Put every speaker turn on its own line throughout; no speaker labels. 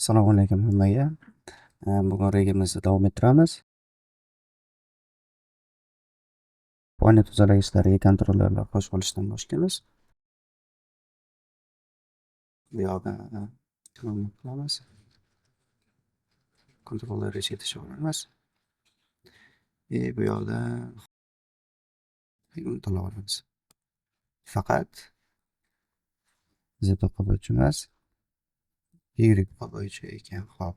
Assalomu alaykum hammaga. Bugun rejamizni davom ettiramiz. Oyna tozalagichlarga kontrollerlar qo'shib olishdan boshlaymiz. Bu yoqda qilamiz. Kontrollerga tashlab olamiz. Bu yoqda uni tanlab olamiz. Faqat Z o'qi bo'yicha emas, Y bo'yicha ekan. Xo'p.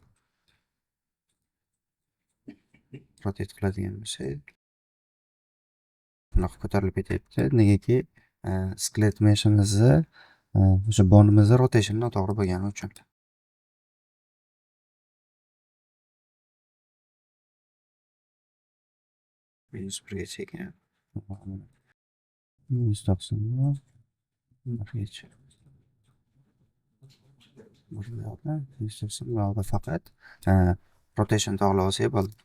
Rotate qiladigan bo'lsak, bunaqa ko'tarilib ketyapti. Negaki skelet meshimizni o'sha bonimizni rotation noto'g'ri bo'lgani uchun. Minus birgacha ekan. Minus to'qson birgacha. Bu yoqda minus to'qson, bu yoqda faqat rotation to'g'rilab olsak bo'ldi.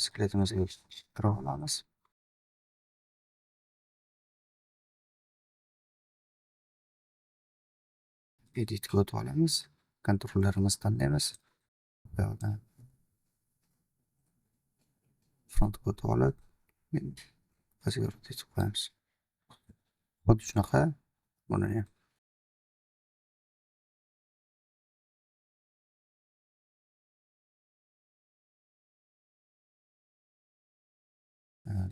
Skeletimizga kirib olamiz. Editga o'tib olamiz. Kontrollerimizni tanlaymiz. Bu yoqdan frontga o'tib olib, pastga rotate qo'yamiz. Xuddi shunaqa buni ham.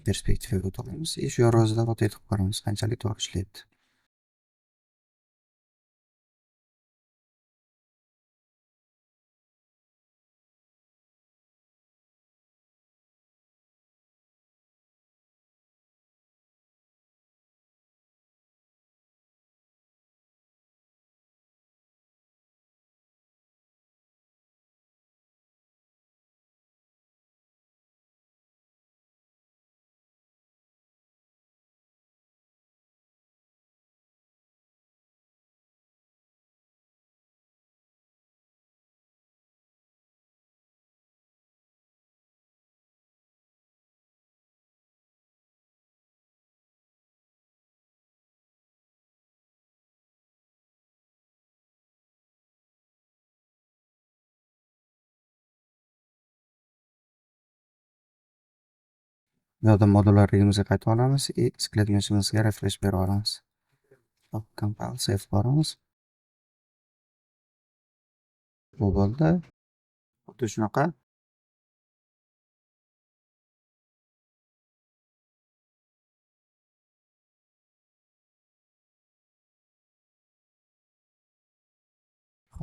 Perspektivaga o'tib olamiz. Shu yorug'ida rotate qilib ko'ramiz, qanchalik to'g'ri ishlayapti. Bu yoqda modullarligimizga qaytib olamiz skelet meshimizga refresh berib olamiz. Hop, compile, save boramiz. Bu bo'ldi. Xuddi shunaqa.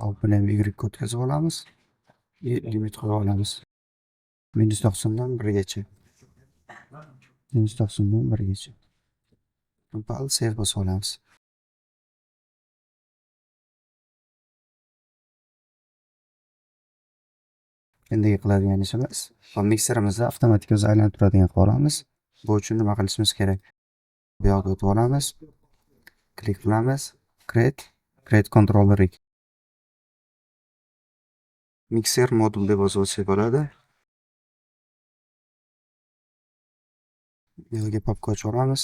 Hop, buni ham Y ga o'tkazib olamiz. Limit qo'yib olamiz. Minus to'qsondan birgacha. Minus to'qsondan birgacha. Compile, save bosib olamiz. Endigi qiladigan ishimiz, mikserimizni avtomatik o'zi aylanib turadigan qilib olamiz. Bu uchun nima qilishimiz kerak? Bu yoqda o'tib olamiz. Klik qilamiz. Create, create controller rig. Mikser modul deb yozib olsak bo'ladi. Bu yerga papka ochib olamiz.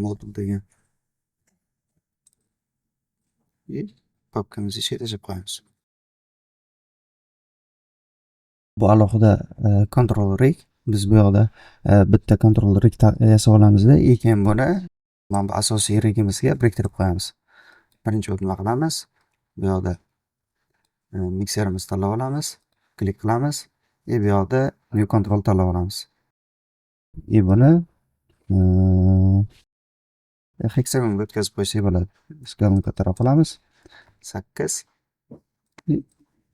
Modul degan. Papkamizni ichiga tashlab qo'yamiz. Bu alohida control rig. Biz bu yoqda bitta control rig yasab olamizda, keyin buni mana bu asosiy rigimizga biriktirib qo'yamiz. Birinchi bo'lib nima qilamiz? Bu yoqda mikserimizni tanlab olamiz, klik qilamiz bu yoqda new control tanlab olamiz. Buni hexagonga o'tkazib qo'ysak bo'ladi. Skalni kattaroq qilamiz. 8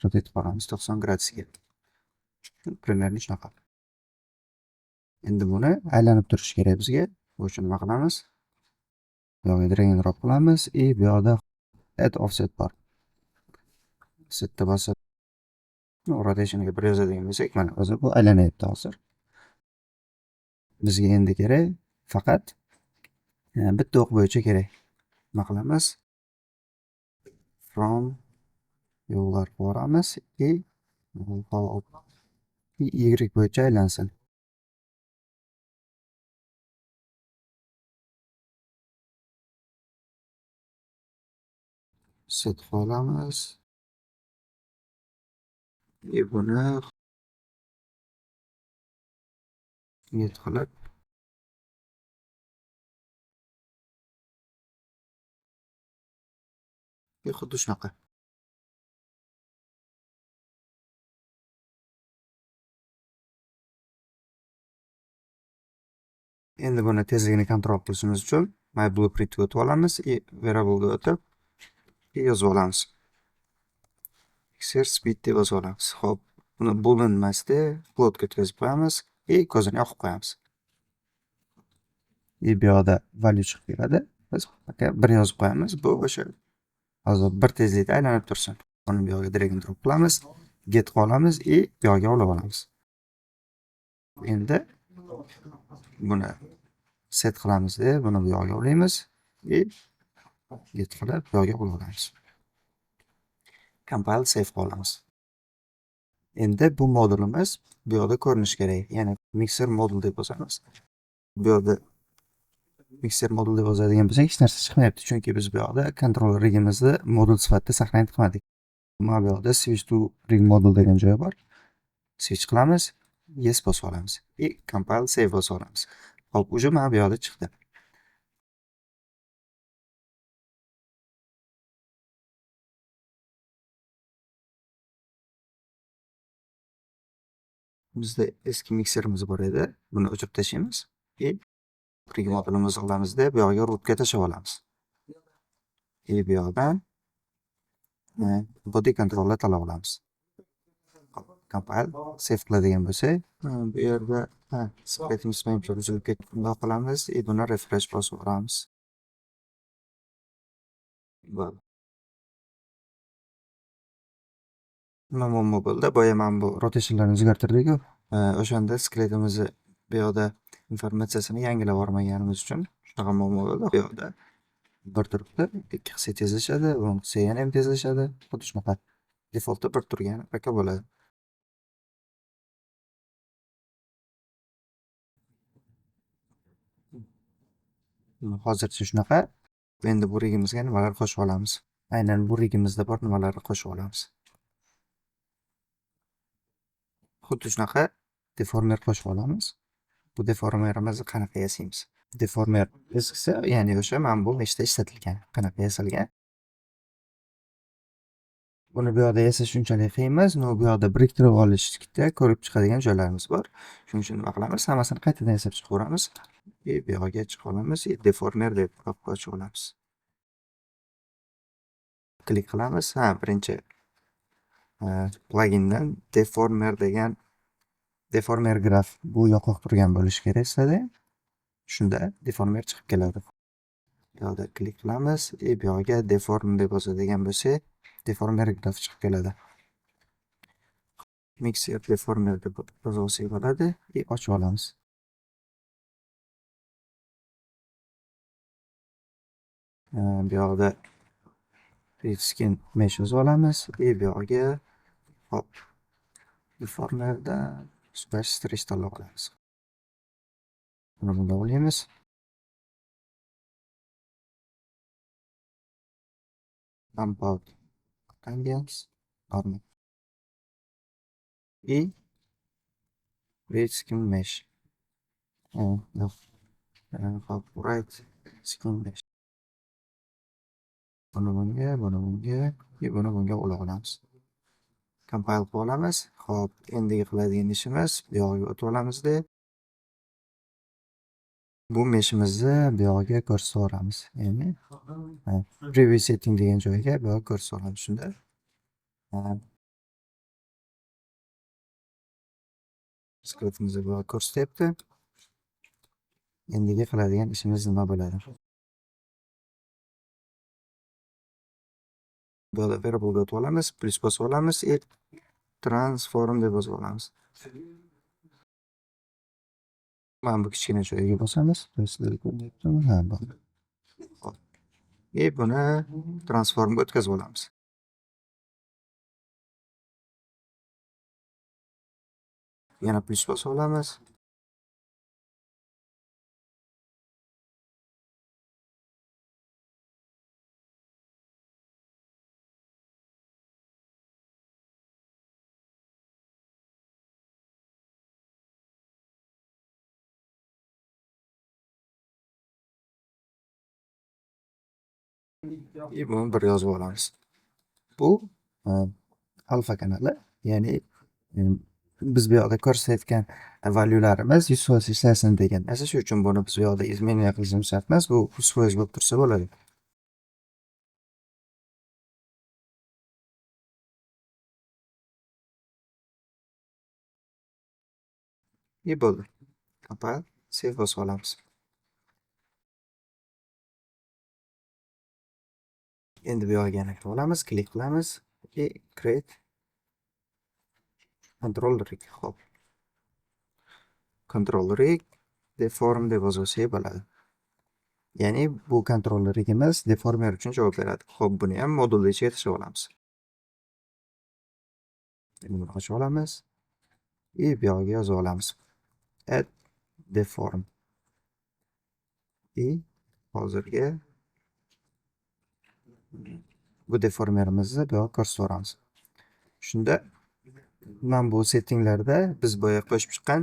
rotate qilamiz 90 gradusga. Примерно shunaqa. Endi buni aylanib turishi kerak bizga. Bu uchun nima qilamiz? Bu yoqga drag and drop qilamiz bu yoqda add offset bor. Offsetni bosib rotationga bir yozadigan bo'lsak, mana o'zi bu aylanyapti hozir. Bizga endi kerak faqat bitta o'q bo'yicha kerak. Nima qilamiz? From yo'llar boramiz Y bo'yicha aylansin. Set qilib olamiz. И buni get qilib xuddi shunaqa. Endi buni tezligini kontrol qilishimiz uchun My Blueprintga o'tib olamiz и variablega o'tib yozib olamiz. Mixer speed deb yozib olamiz. Xo'p, buni boolean emasda floatga o'tkazib qo'yamiz и ko'zini yoqib qo'yamiz. И bu yoqda value chiqib keladi. Biz bir yozib qo'yamiz. Bu o'sha hozir bir tezlikda aylanib tursin. Buni bu yoqqa drag and drop qilamiz, get qilib olamiz и bu yoqqa olib olamiz. Endi buni set qilamizda, buni bu yoqqa ulaymiz и get qilib bu yoqqa ulab olamiz. Compile save qilib olamiz. Endi bu modulimiz bu yoqda ko'rinishi kerak. Ya'ni mixer modul deb yozamiz. Bu yoqda mixer modul deb yozadigan bo'lsak, hech narsa chiqmayapti, chunki biz bu yoqda control rigimizni modul sifatida saqlanib qilmadik. Mana bu yoqda switch to rig modul degan joyi bor. Switch qilamiz, yes bosib olamiz и compile save bosib olamiz. Hop, уже mana bu yoqda chiqdi. Bizda eski mikserimiz bor edi. Buni o'chirib tashlaymiz и rig modulimizni olamizda bu yoqqa rootga tashlab olamiz. И bu yoqdan body controlni tanlab olamiz. Compile, save qiladigan bo'lsak, bu yerda splitimiz manimcha buzilib ketdi. Bundoq qilamiz и buni refresh bosib yuboramiz. Bo'ldi. Nima muammo bo'ldi? Boya mana bu rotationlarni o'zgartirdik-ku. O'shanda skeletimizni bu yoqda informatsiyasini yangilab yubormaganimiz uchun shunaqa muammo bo'ldi. Bu yoqda bir turibdi, ikki qilsa tezlashadi, o'n qilsa yana ham tezlashadi. Xuddi shunaqa. Defaultda bir turgan aka bo'ladi. Hozircha shunaqa. Endi bu rigimizga nimalar qo'shib olamiz? Aynan bu rigimizda bor nimalarni qo'shib olamiz? Xuddi shunaqa deformer qo'shib olamiz. Bu deformerimizni qanaqa yasaymiz? Deformer eskisi, ya'ni o'sha mana bu meshda ishlatilgan, qanaqa yasalgan? Buni bu yoqda yasash unchalik qiyin emas, но bu yoqda biriktirib olishda ko'rib chiqadigan joylarimiz bor. Shuning uchun nima qilamiz? Hammasini qaytadan yasab chiqaveramiz. И bu yoqqa chiqib olamiz, и deformer deb papka ochib olamiz. Klik qilamiz. Ha, birinchi plugindan deformer degan deformer graph bu yoqoq turgan bo'lishi kerak sizlarda. Shunda deformer chiqib keladi. Bu yoqda klik qilamiz, и bu yoqga deform deb yozadigan bo'lsak, deformer graph chiqib keladi. Mixer deformer deb yozib olsak bo'ladi, и ochib olamiz. Bu yoqda skin mesh yozib olamiz, и bu yoqga hop deformerdan splash stretch tanlab olamiz. Buni bunday ulaymiz. Bump out tangents normal. И red skin mesh. Yo'q. Hop, right skin mesh. Buni bunga, buni bunga, и buni bunga ulab olamiz. Compile qilib olamiz. Xo'p, endigi qiladigan ishimiz bu yog'iga o'tib olamizda. Bu meshimizni bu yog'iga ko'rsatib yuboramiz. Ya'ni, preview setting degan joyga bu yoqqa ko'rsatib yuboramiz. Shunda skeletimizni bu yoqqa ko'rsatyapti. Endigi qiladigan ishimiz nima bo'ladi? Bu yoqda variable o'tib olamiz, plus bosib olamiz и transform deb yozib olamiz. Mana bu kichkina joyiga bosamiz. Sizlarga ko'rinyaptimi? Ha, bo'ldi. Xo'p. И buni transformga o'tkazib olamiz. Yana plus bosib olamiz. И buni bir yozib olamiz. Bu alfa kanali, ya'ni biz bu yoqda ko'rsatayotgan valyularimiz 100% ishlasin degan narsa. Shuning uchun buni biz bu yoqda изменение qilishimiz shart emas. Bu 100% bo'lib tursa bo'ladi. И bo'ldi. Compile, save bosib olamiz. Endi bu yoqga yana kirib olamiz, klik qilamiz и create control rig. Xo'p. Control rig deform deb yozsak bo'ladi. Ya'ni bu control rigimiz deformer uchun javob beradi. Xo'p, buni ham modulni ichiga tashlab olamiz. Endi buni ochib olamiz и bu yoqga yozib olamiz. Add deform. И hozirgi bu deformerimizni bu yoqqa ko'rsatib yuboramiz. Shunda mana bu settinglarda biz boya qo'shib chiqqan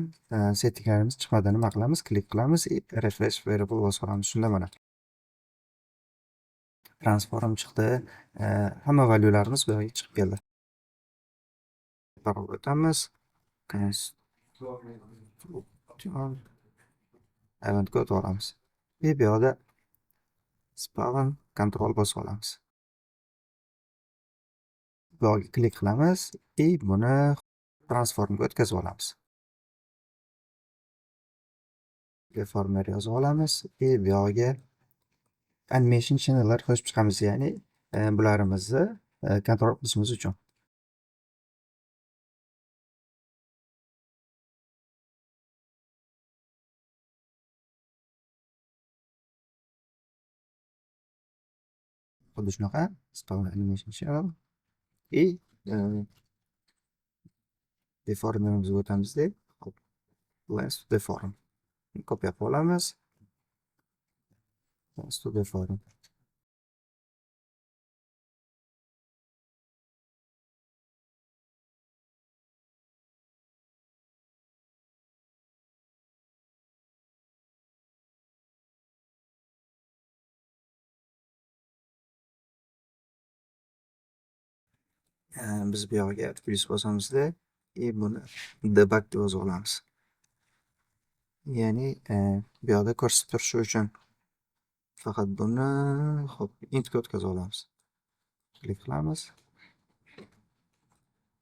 settinglarimiz chiqmadi. Nima qilamiz? Klik qilamiz и refresh variable bosib olamiz. Shunda mana transform chiqdi. Hamma valyularimiz bu yoqga chiqib keldi. Parol o'tamiz. Construction eventga o'tib olamiz. И bu yoqda spawn control bosib olamiz. Bu yoqga klik qilamiz и buni transformga o'tkazib olamiz. Deformer yozib olamiz и bu yoqga animation channellar qo'shib chiqamiz, ya'ni bularimizni kontrol qilishimiz uchun. Xuddi shunaqa spawn animation channel и deformerimizga o'tamizda, hop, lens to deform. Kopiya qilib olamiz. Lens to deform. Biz bu yoqga plyus bosamizda и buni debug deb yozib olamiz. Ya'ni bu yoqda ko'rsatib turishi uchun faqat buni hop intga o'tkazib olamiz. Klik qilamiz.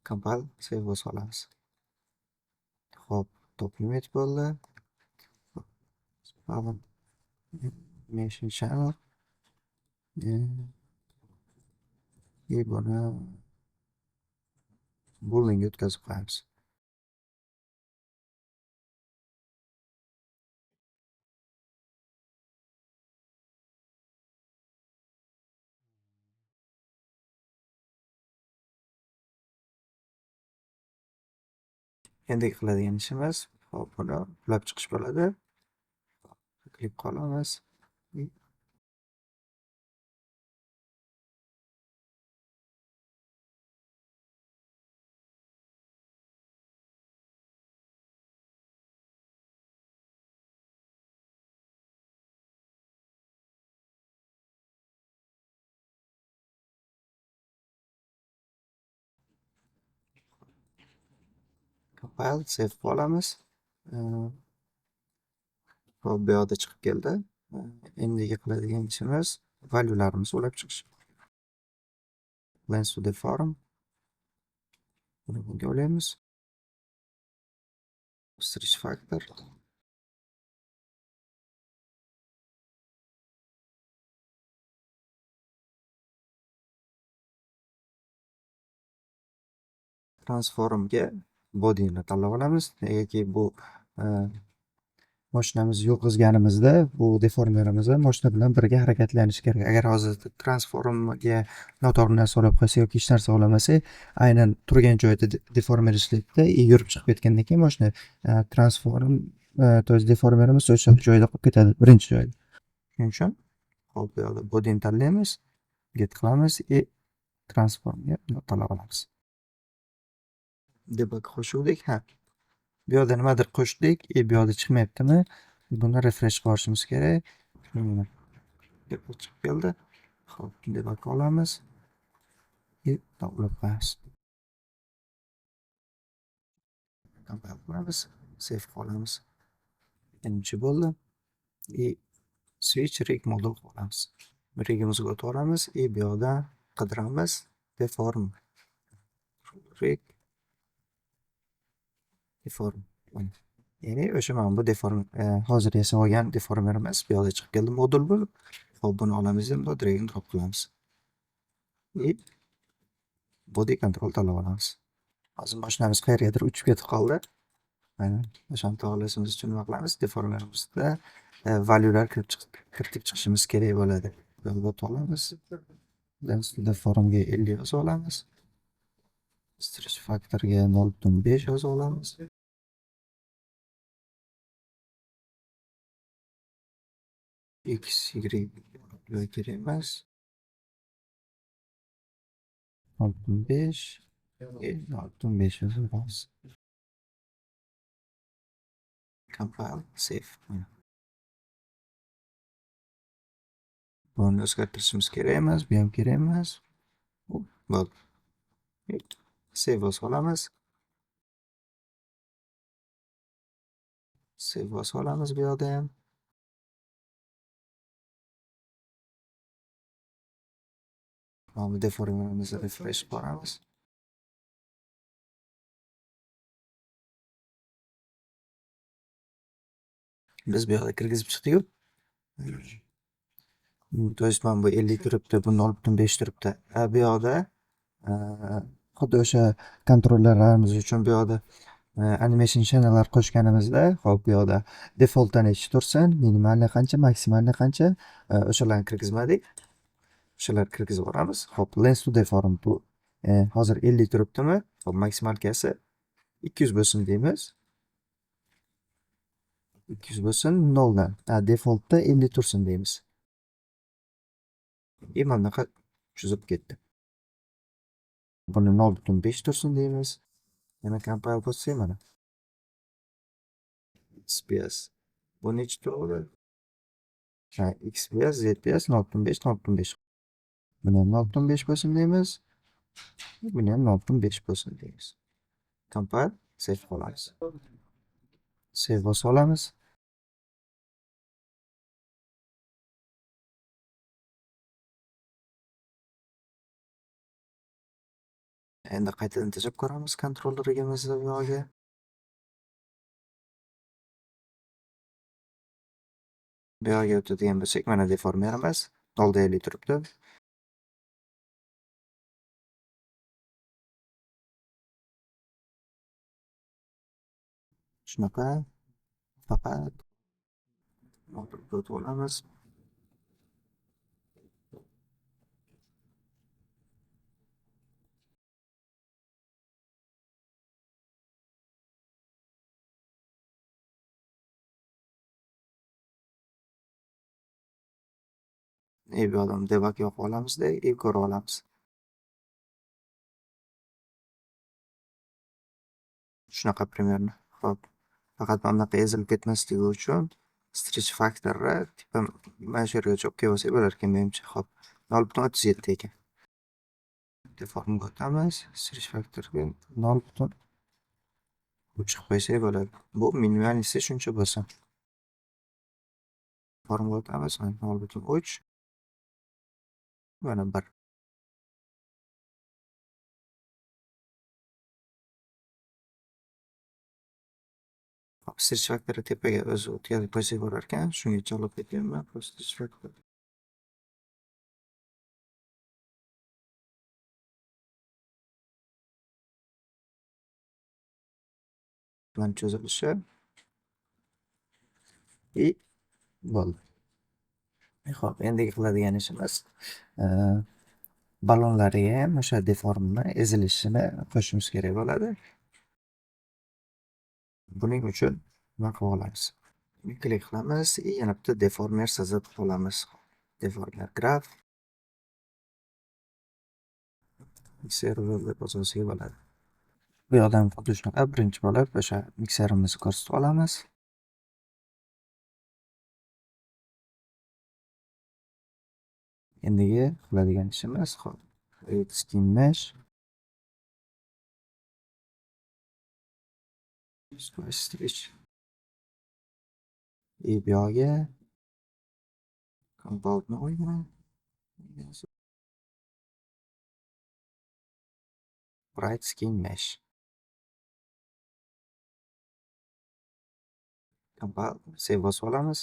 Compile, save bosib olamiz. Hop, top limit bo'ldi. Animation channel. И buni booleanga o'tkazib qo'yamiz. Endi qiladigan ishimiz, hop, buni ulab chiqish bo'ladi. Klik qilamiz. Compile, save qilib olamiz. Hop, bu yoqda chiqib keldi. Endigi qiladigan ishimiz valyularimizni ulab chiqish. Lens to deform. Buni bunga ulaymiz. Stretch factor. Transformga bodyni tanlab olamiz. Negaki bu mashinamizni yurg'izganimizda bu deformerimiz mashina bilan birga harakatlanishi kerak. Agar hozir transformga noto'g'ri narsa olib qo'ysak yoki hech narsa olamasak, aynan turgan joyida deformer ishlaydida, и yurib chiqib ketgandan keyin mashina transform, то есть deformerimiz o'sha joyda qolib ketadi, birinchi joyda. Shuning uchun hop, bu yoqda bodyni tanlaymiz, get qilamiz и transformga tanlab olamiz. Debug qo'shuvdik, ha. Bu yoqda nimadir qo'shdik, и bu yoqda chiqmayaptimi? Buni refresh qilishimiz kerak. Debug chiqib keldi. Xo'p, debug olamiz. И ulab qo'yamiz. Compile qilamiz, save qilib olamiz. Menimcha bo'ldi. И switch rig modul qilib olamiz. Rigimizga o'tib olamiz и bu yoqda qidiramiz deform rig deform. Ya'ni o'sha mana bu deform, hozir yasab olgan deformerimiz bu yoqda chiqib keldi modul bo'lib. Xo'p, buni olamiz endi drag and drop qilamiz. И body control tanlab olamiz. Hozir mashinamiz qayergadir uchib ketib qoldi. Mana o'shani to'g'rilashimiz uchun nima qilamiz? Deformerimizda valuelar kiritib chiqishimiz kerak bo'ladi. O'tib olamiz. Deformga 50 yozib olamiz. Stretch factorga 0.5 yozib olamiz. X, Y kerak emas. 0.5, 0.5 yozib olamiz. Compile, save. Buni o'zgartirishimiz kerak emas, bu ham kerak emas. Bo'ldi. Save bosib olamiz. Save bosib olamiz bu yoqda ham. Mana bu deformerimizni refresh qilib olamiz. Biz bu yoqda kirgizib chiqdik-ku. То есть mana bu 50 turibdi, bu 0.5 turibdi. Bu yoqda xuddi o'sha kontrollerlarimiz uchun bu yoqda animation channellar qo'shganimizda, hop, bu yoqda defaultdan nechi tursin, minimalni qancha, maksimalni qancha, o'shalarni kirgizmadik. O'shalarni kirgizib yuboramiz. Hop, length to deform bu hozir 50 turibdimi? Hop, maksimalkasi 200 bo'lsin deymiz. 200 bo'lsin 0 dan. Defaultda 50 tursin deymiz. И mana bunaqa chizib ketdi. Buni 0.5 tursin deymiz. Yana compile bo'lsa mana. XPS. Bu nechi to'g'ri? Ha, XPS, ZPS 0.5, 0.5. Buni ham 0.5 bo'lsin deymiz. Buni ham 0.5 bo'lsin deymiz. Compile, save qilamiz. Save bosib olamiz. Endi qaytadan tashlab ko'ramiz kontrollerimizni bu yog'iga. Bu yoqqa o'tadigan bo'lsak, mana deformerimiz 0.50 turibdi. Shunaqa faqat o'tib olamiz. Bu yoqdan debug yoqib olamizda, и ko'rib olamiz. Shunaqa примерно. Xo'p, faqat mana bunaqa ezilib ketmasligi uchun stretch factorni tipa mana shu yergacha olib kelib olsak bo'lar ekan menimcha. Xo'p, 0.37 ekan. Deformga o'tamiz. Stretch factorga 0.3 qilib qo'ysak bo'ladi. Bu minimalnisi shuncha bo'lsin. Formga o'tamiz. Mana 0.3. Mana 1. Hop, stretch factorni tepaga o'zi o'tkazib qo'ysak bo'lar ekan. Shungacha olib ketyapman. Stretch factor. Mana cho'zilishi. И bo'ldi. Xo'p, endigi qiladigan ishimiz ballonlarga ham o'sha deformni ezilishini qo'shishimiz kerak bo'ladi. Buning uchun nima qilib olamiz? Klik qilamiz и yana bitta deformer sazat qilib olamiz. Deformer graph server deb yozsak bo'ladi. Bu yoqdan xuddi shunaqa birinchi bo'lib o'sha mikserimizni ko'rsatib olamiz. Endigi qiladigan ishimiz hop, skin mesh squash stitch. И bu yog'iga compoundni qo'yaman. Bright skin mesh. Compile, save bosib olamiz.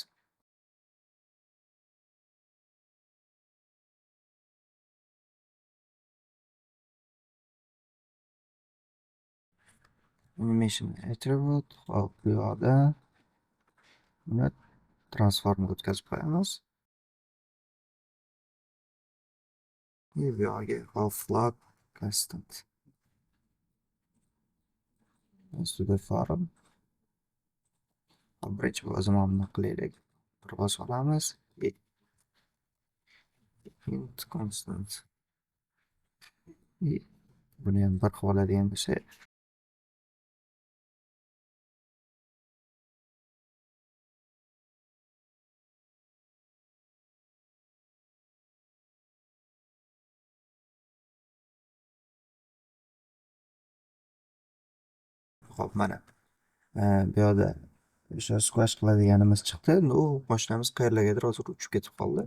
Animation attribute, hop, bu yoqda buni transformga o'tkazib qo'yamiz. И bu yog'iga hop, float constant. Ustida form. Hop, birinchi bu o'zim buni qilaylik. Bir bosib olamiz. Int constant. И buni ham bir qilib oladigan bo'lsak. Xo'p, mana. Bu yoqda o'sha squash qiladiganimiz chiqdi. Endi u mashinamiz qayerlargadir hozir uchib ketib qoldi.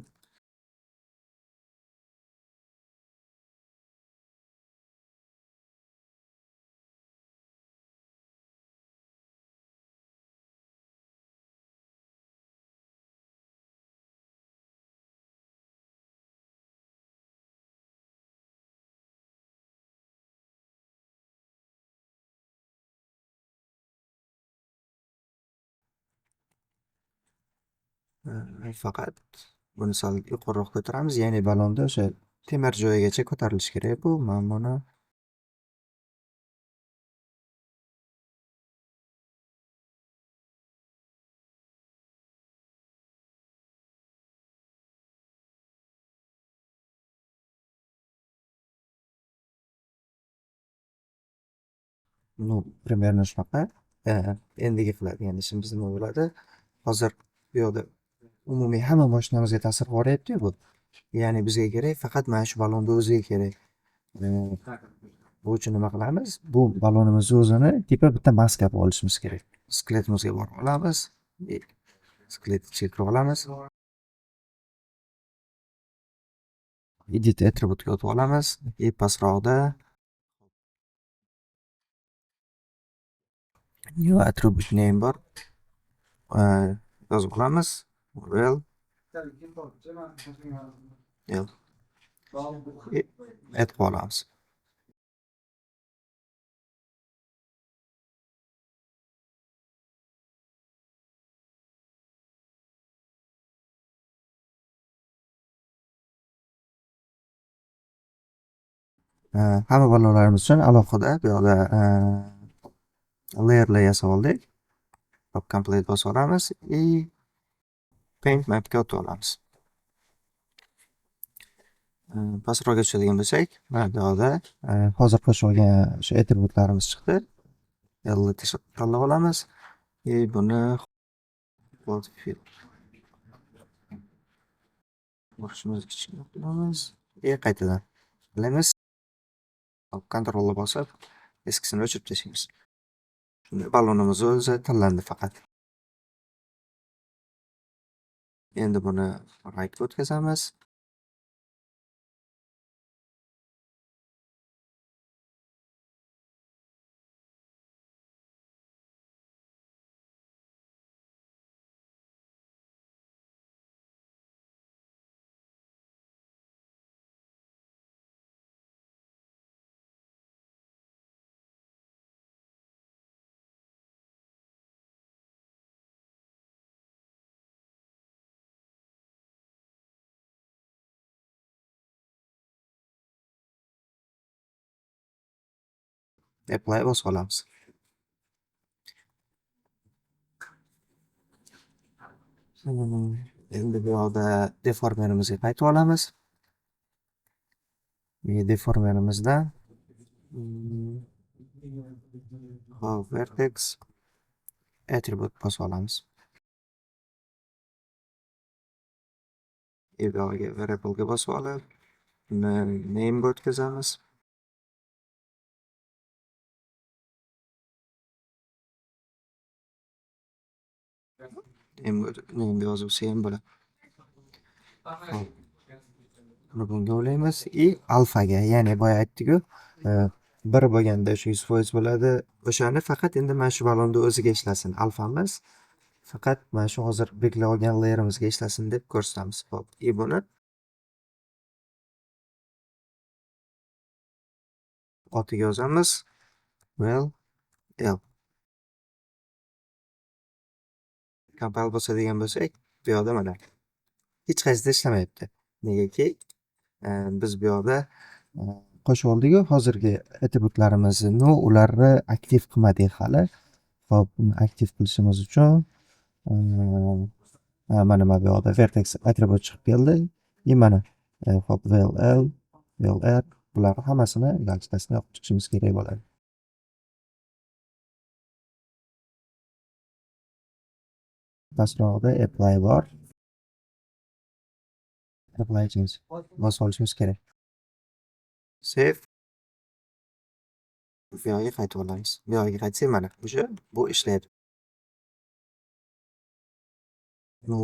Faqat buni sal yuqoriroq ko'taramiz, ya'ni ballonda o'sha temir joyigacha ko'tarilishi kerak bu. Men buni ну, примерно shunaqa. Endigi qiladigan ishimiz nima bo'ladi? Hozir bu yoqda umumiy hamma mashinamizga ta'sir qilyapti-yu bu. Ya'ni bizga kerak faqat mana shu ballonni o'ziga kerak. Bu uchun nima qilamiz? Bu ballonimizni o'zini tipa bitta maska qilib olishimiz kerak. Skeletimizga borib olamiz. Skelet ichiga kirib olamiz. Edit attribute ga o'tib olamiz. И pastroqda new attribute name bor. Yozib olamiz. Well, L. Add qilib olamiz. Hamma ballonlarimiz uchun alohida bu yoqda layerlar yasab oldik. Hop, complete bosib olamiz и paint mapga o'tib olamiz. Pastroqga tushadigan bo'lsak, mana bu yoqda hozir qo'shib olgan o'sha atributlarimiz chiqdi. L tanlab olamiz и buni fill boshimizni kichkina qilamiz и qaytadan qilamiz. Hop, Ctrl bosib eskisini o'chirib tashlaymiz. Shunda ballonimiz o'zi tanlandi faqat. Endi buni rightga o'tkazamiz. Apply bosib olamiz. Endi bu yoqda deformerimizga qaytib olamiz. Deformerimizda hop, vertex attribute bosib olamiz. Bu yog'iga variablega bosib olib, uni name'ga o'tkazamiz. Name'ga yozilsa ham bo'ladi. Xo'p. Buni bunga ulaymiz и alfaga, ya'ni boya aytdik-ku, 1 bo'lganda o'sha 100% bo'ladi. O'shani faqat endi mana shu ballonni o'ziga ishlasin. Alfamiz faqat mana shu hozir belgilab olgan layerimizga ishlasin deb ko'rsatamiz. Xo'p, и buni otiga yozamiz. Well, L. Compile bosadigan bo'lsak, bu yoqda mana hech qaysida ishlamayapti. Negaki, biz bu yoqda qo'shib oldik-ku hozirgi atributlarimizni, no, ularni aktiv qilmadik hali. Xo'p, uni aktiv qilishimiz uchun, mana bu yoqda vertex atribut chiqib keldi. И mana, xo'p, vel L, vel R, bularni hammasini galchkasini yoqib chiqishimiz kerak bo'ladi. Pastroqda apply bor. Apply change bosib olishimiz kerak. Save. Bu yog'iga qaytib olamiz. Bu yog'iga qaytsak mana o'sha bu ishlayapti. Bu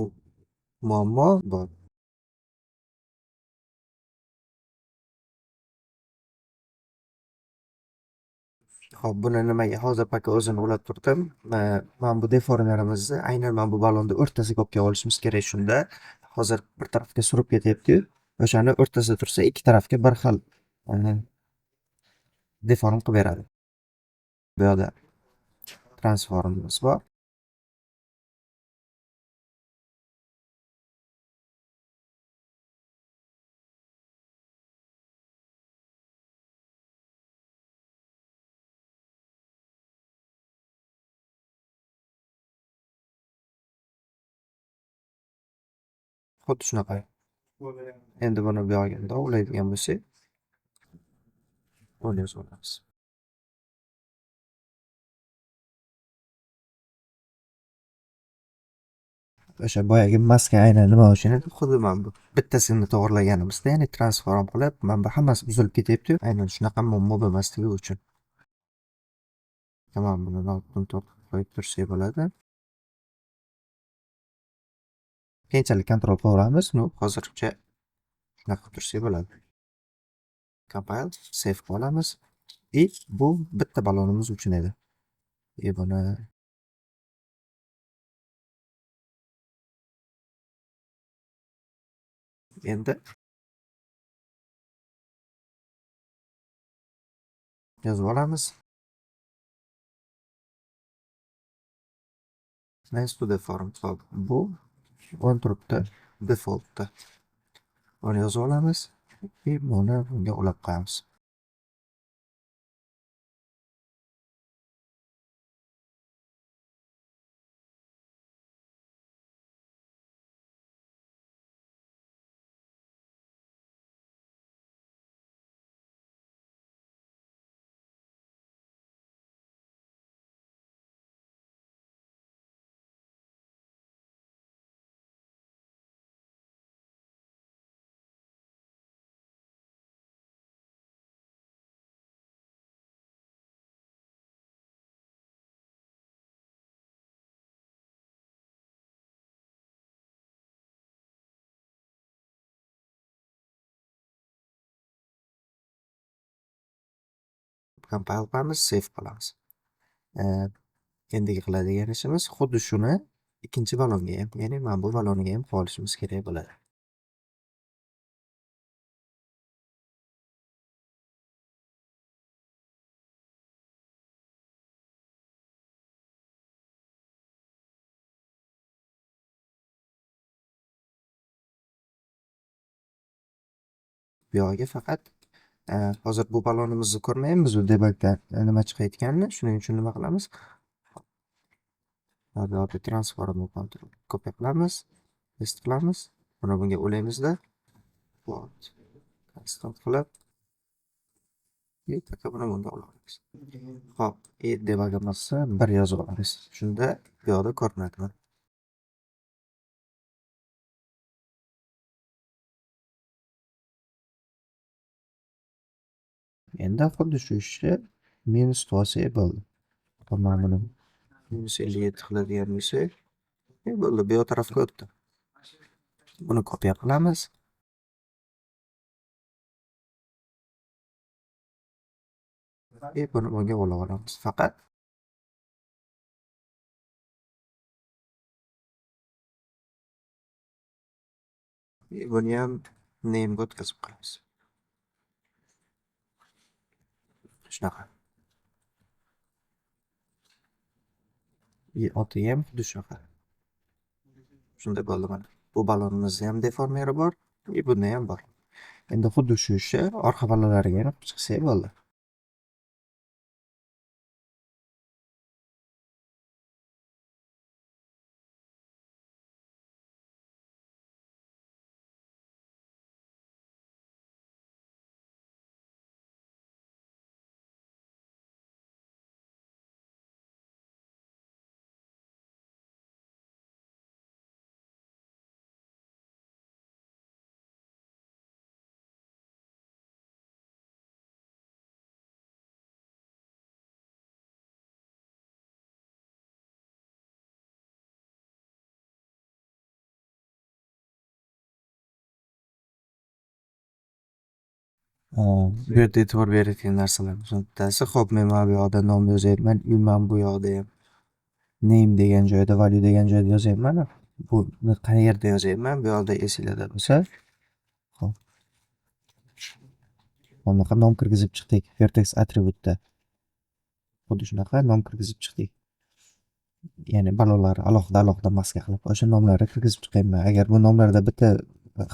muammo bor. Xo'p, buni nimaga hozir пока o'zini ulab turdim. Mana bu deformerimizni aynan mana bu ballonni o'rtasiga olib kelib olishimiz kerak shunda. Hozir bir tarafga surib ketyapti-yu, o'shani o'rtasida tursa ikki tarafga bir xil deform qilib beradi. Bu yoqda transformimiz bor. Xuddi shunaqa. Endi buni bu yoqqa bundoq ulaydigan bo'lsak, buni yozib olamiz. O'sha boyagi maska aynan nima uchun edi? Xuddi mana bu bittasini to'g'irlaganimizda, ya'ni transform qilib, mana bu hammasi buzilib ketyapti-yu, aynan shunaqa muammo bo'lmasligi uchun. Tamam, buni 0.4 qo'yib tursak bo'ladi. Keyinchalik kontrol qilaveramiz. No, hozircha shunaqa qilib tursak bo'ladi. Compile, save qilib olamiz. И bu bitta ballonimiz uchun edi. И buni endi yozib olamiz. Nice to deform. Xo'p, bu on turibdi defaultda. Buni yozib olamiz и buni bunga ulab qo'yamiz. Compile qilamiz, save qilamiz. Endigi qiladigan ishimiz xuddi shuni ikkinchi ballonga ham, ya'ni mana bu ballonga ham qilib olishimiz kerak bo'ladi. Bu yog'iga faqat hozir bu ballonimizni ko'rmaymiz, u debugda nima chiqayotganini. Shuning uchun nima qilamiz? Bu yoqda transformni control copy qilamiz, paste qilamiz. Buni bunga ulaymizda plot constant qilib, и buni bunga ulamiz. Xo'p, и debugimizni 1 yozib olamiz. Shunda bu yoqda ko'rinadi. Endi xuddi shu ishni minus qilsak bo'ldi. Mana buni minus 57 qiladigan bo'lsak, bo'ldi, bu yoq tarafga o'tdi. Buni kopiya qilamiz. И buni bunga ulab olamiz. Faqat buni ham name'ga o'tkazib qo'yamiz. Shunaqa. И otiga ham xuddi shunaqa. Shunda bo'ldi mana. Bu ballonimizda ham deformeri bor, и bunda ham bor. Endi xuddi shu ishni orqa ballonlariga ham qilib chiqsak bo'ldi. Bu yerda e'tibor beradigan narsalardan bittasi, xo'p, men mana bu yoqda nom yozyapman, и man bu yoqda ham name degan joyda, value degan joyda yozyapman. Buni qayerda yozyapman? Bu yoqda esinglarda bo'lsa, xo'p. Bunaqa nom kirgizib chiqdik vertex attributeda. Xuddi shunaqa nom kirgizib chiqdik. Ya'ni ballonlarni alohida alohida maska qilib o'sha nomlarni kirgizib chiqyapman. Agar bu nomlarda bitta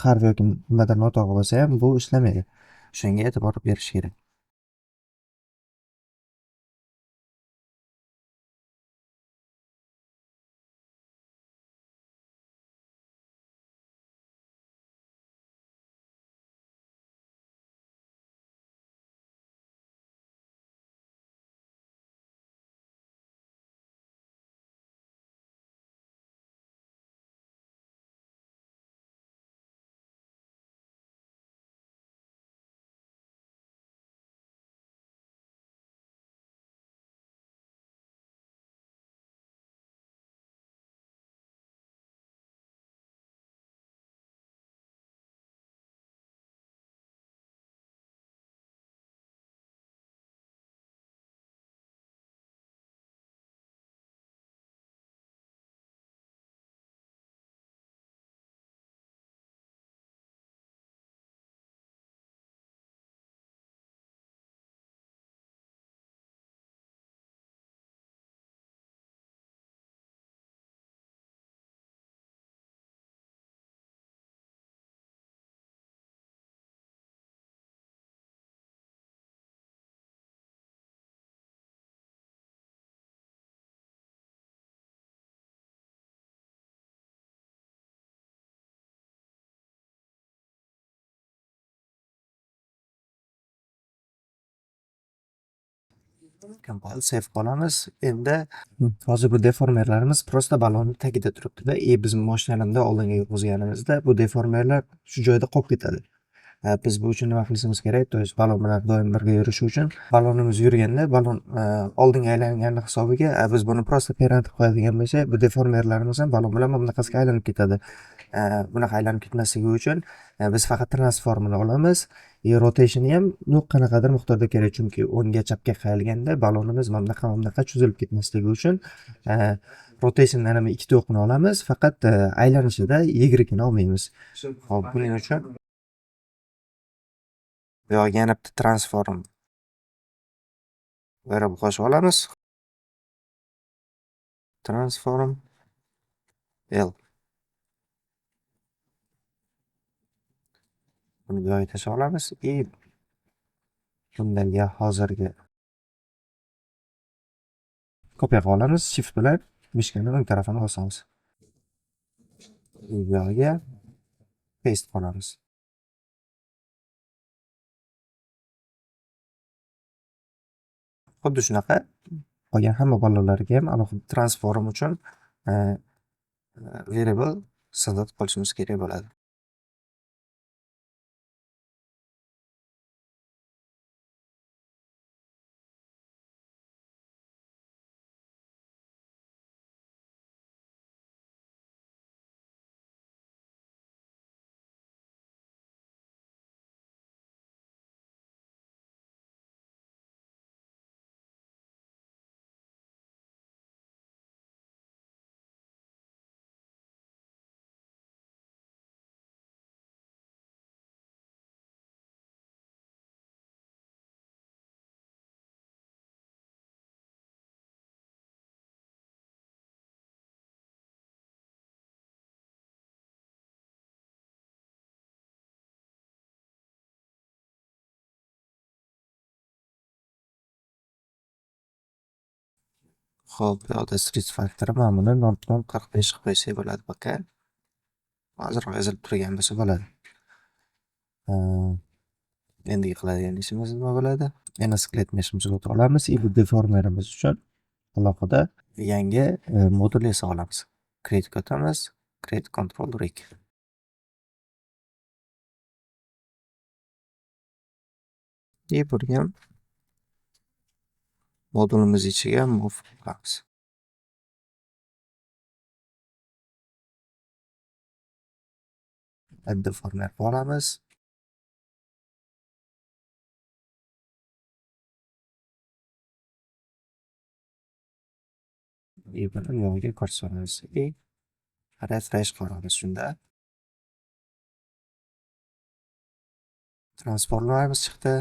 harf yoki nimadir noto'g'ri bo'lsa ham bu ishlamaydi. Shunga e'tibor berish kerak. Compile save qilamiz. Endi hozir bu deformerlarimiz prosta ballonni tagida turibdi-da. Biz mashinani oldinga yurg'izganimizda bu deformerlar shu joyda qolib ketadi. Biz bu uchun nima qilishimiz kerak? To есть ballon bilan doim birga yurishi uchun ballonimiz yurganda ballon oldinga aylangani hisobiga biz buni prosta parent qilib qo'yadigan bo'lsak, bu deformerlarimiz ham ballon bilan mana bunaqasiga aylanib ketadi. Bunaqa aylanib ketmasligi uchun biz faqat transformini olamiz. Rotationni ham qanaqadir miqdorda kerak, chunki o'ngga chapga qayrilganda ballonimiz mana bunaqa mana bunaqa cho'zilib ketmasligi uchun rotationdan ham ikkita o'qini olamiz, faqat aylanishida y-ni olmaymiz. Xo'p, buning uchun bu yoqga yana bitta transform variable qo'shib olamiz. Transform L. Buni bu yoqga tashlab olamiz и bundagi hozirgi kopiya qilib olamiz, shift bilan mishkani o'ng tarafini bosamiz. Bu yoqga paste qilamiz. Xuddi shunaqa qolgan hamma ballonlarga ham alohida transform uchun variable создать qilishimiz kerak bo'ladi. Xo'p, bu yoqda stretch factor mana buni 0.45 qilib qo'ysak bo'ladi пока. Ozroq ezilib turgan bo'lsa bo'ladi. Endigi qiladigan ishimiz nima bo'ladi? Yana skelet meshimizga o'ta olamiz и bu deformerimiz uchun alohida yangi modul yasab olamiz. Create o'tamiz, create control rig. И buni ham modulimiz ichiga move qilamiz. Add deformer qilib olamiz. И buni bu yoqqa ko'rsatamiz. И refresh qilamiz shunda. Transformlarimiz chiqdi.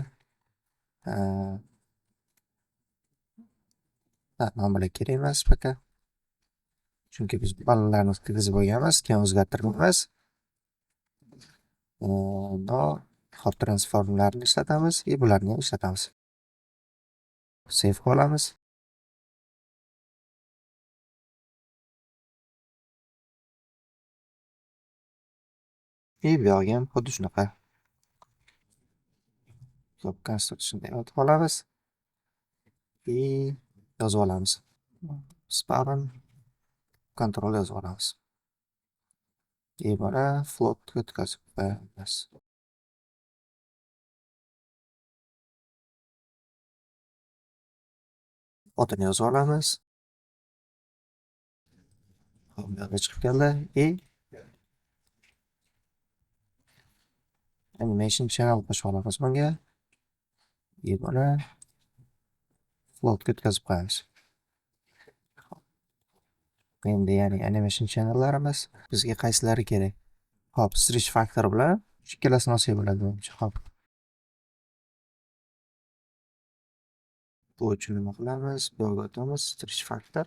Mana bular kerak emas пока. Chunki biz bolalarni kirgizib bo'lganmiz, keyin o'zgartirmaymiz. No, hop, transformlarni ishlatamiz и bularni ham ishlatamiz. Save qilib olamiz. И bu yog'iga ham xuddi shunaqa. Hop, construction o'tib olamiz. И yozib olamiz. Spawn control yozib olamiz. И buni floatga o'tkazib qo'yamiz. Otini yozib olamiz. Hop, bu yoqqa chiqib keldi. И animation channel qo'shib olamiz bunga. И buni floatga o'tkazib qo'yamiz. Endi ya'ni animation channellarimiz bizga qaysilari kerak? Hop, stretch factor bilan ikkalasini olsak bo'ladi menimcha. Hop. Bu uchun nima qilamiz? Bu yoqqa o'tamiz, stretch factor.